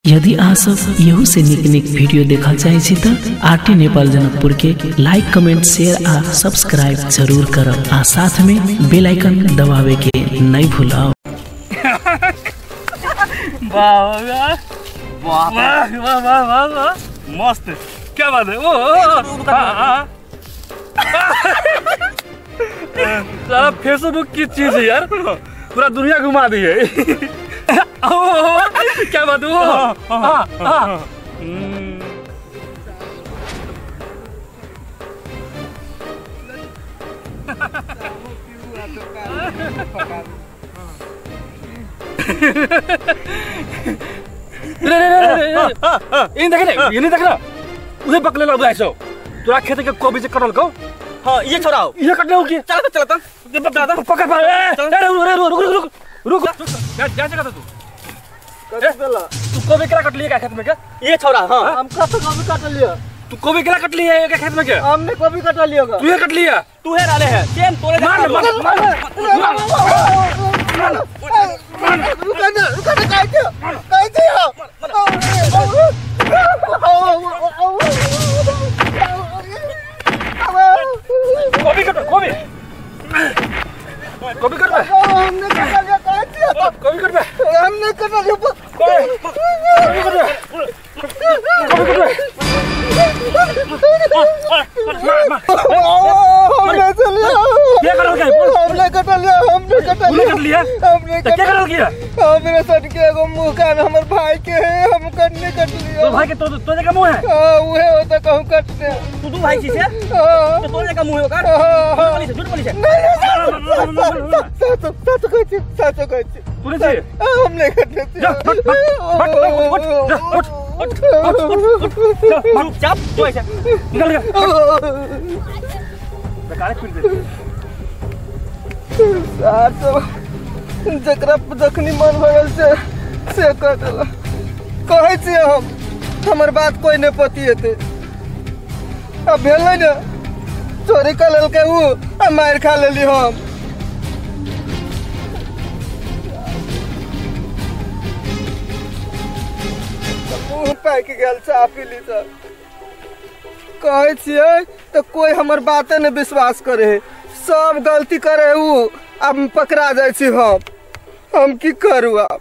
यदि अहाँ सब यहू से निक निक वीडियो देखल चाहे छी त आरटी नेपाल जनकपुर के लाइक, कमेंट, शेयर आ सब्सक्राइब जरूर करब आ साथ में बेल आइकन दबावे के नहीं भूलब। वाह वाह वाह वाह वाह वाह वाह, मस्त, क्या बात है। ओ सारा फेसबुक की चीज है यार, पूरा दुनिया घुमा दी है। क्या बात है। इन देख रे, देख ना, उधर पकड़ ले ऐसो तोरा खेत के कोबी से कटल को। हां ये छोरा ये कटले हो की चल चल चल पकड़ पकड़। अरे रुक रुक रुक रुक, जा जा जा तू तू कोबी केला कट लिया क्या खेत में क्या? ये छोरा। हां हम कब कोबी कट लिया? तू कोबी केला कट लिया क्या खेत में क्या? हमने कोबी कट लिया होगा। तू ये कट लिया? तू है डाले है सेम तोरे। मार मार मार रुका ना रुका ना, काहे के काहे के कोबी कट, कोबी कोबी कट। हमने कट लिया काहे के? कोबी कट, हमने कट लिया, कोबी कट, कोबी कट। हमने चलिया क्या कर गए? हमने कट लिया, हमने कट लिया, कट लिया, हमने क्या कर किया? हमने सट के एगो मुंह कान हमर भाई के है, हम कटने कट लिया। तो भाई के तो तोरे का मुंह है? हां उहे होता कहूं कटने। तू तू भाई छी से? हां तो तोरे का मुंह है ओकर? हां झूठ बोली से, झूठ बोली से। नहीं सच सच कहै छी, सच कहै छी। तूने छी? हमने कटने छी। जा हट हट हट जा उठ उठ उठ उठ चुपचाप तू ऐसे निकल गया। बेकार पीट दे सार सब जकरा जखनी मन हो गेल से कर देला। कहै छियै हम, हमर बात कोई नहीं पतिएतै। अब भेलै ने, चोरी कर लेलकै उ आ मारि खा लेली हम। मुँह पाकि गेल चाह पीली सब। कहै छियै तऽ कोई हमर बाते नहीं विश्वास करे है, सब गलती करे उ, अब पकड़ा जाइ छी हम। हम की करू अब?